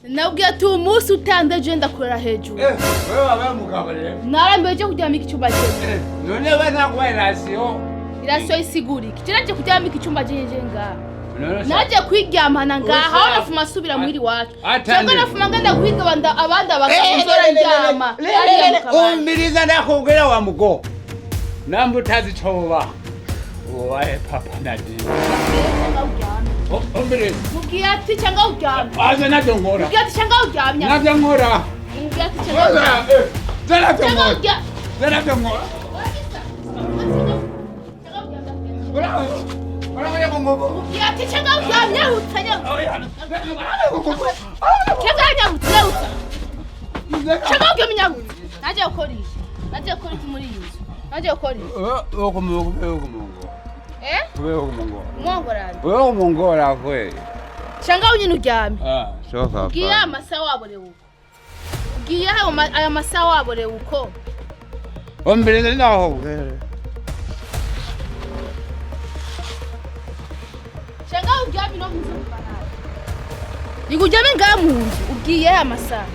Nabwiye ati uyu munsi utandeje ndakurara hejuru. Wewe wabaye umugabo rero. Narambiwe je kuryama iki cyumba cye. None we nakubaye rasiyo. Irasiyo isigura iki? Je naje kuryama iki cyumba cye je ngaha. None Naje kwiryamana ngaha aho Usa- nafuma asubira muhiri iwacu. Atande. Cyangwa nafuma ngenda guhiga abandi abagabo nzora ndyama. Hariya mu kabari. Umviriza ndakubwira wa mugo. Namba utazi ico wubaha. Ubahe papa na dini. Cyangwa uryame. Umviriza. Mubwiye ati cyangwa uryame. Aze navyo nkora. Mubwiye ati cyangwa uryamye. Navyo nkora. Mubwiye ati cyangwa uryamye. Ze navyo Cyangwa nkora. uryamye. Ze navyo nkora. Mubwiye ati cyangwa uryamye nyarutsa nyarutsa. Cyangwa nyarutsa nyarutsa. Cyangwa uryamye nyarutsa. Naje gukora iki? Naje gukora iki muri iyi nzu? Naje gukora iki? Eh? Umwongorane. Wewe kweli. Cyangwa unyine uryamye. Ah, sofa. Ugiye aya masaha waborewe uko. Ugiye aya masaha waborewe uko. Umviriza naho. Cyangwa uryamye no mu nzu kuva nabi. Nikuryame ngaha mu nzu ugiye aya masaha.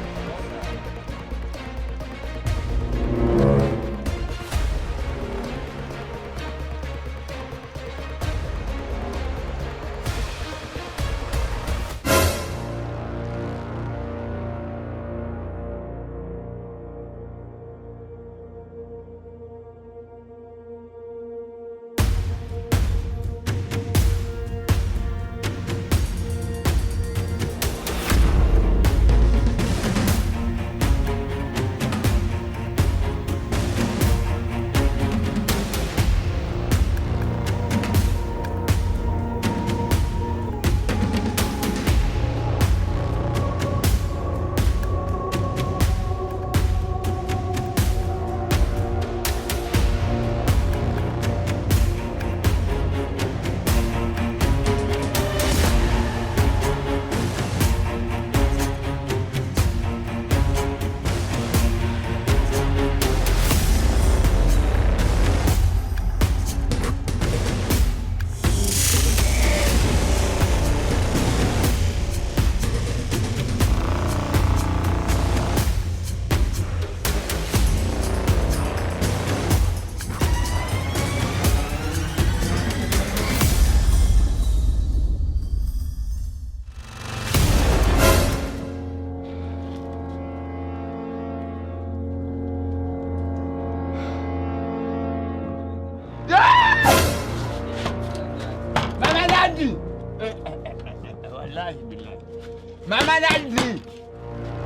Mama Nadi. Wallahi billahi. Mama Nadi.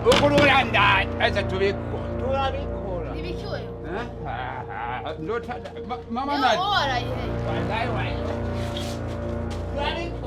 Ukururanda aza tubikora. Turabikora. Ibiki wewe? Ndotanda. Mama Wewe Nadi. waraye. Wallahi wallahi. Turabikora.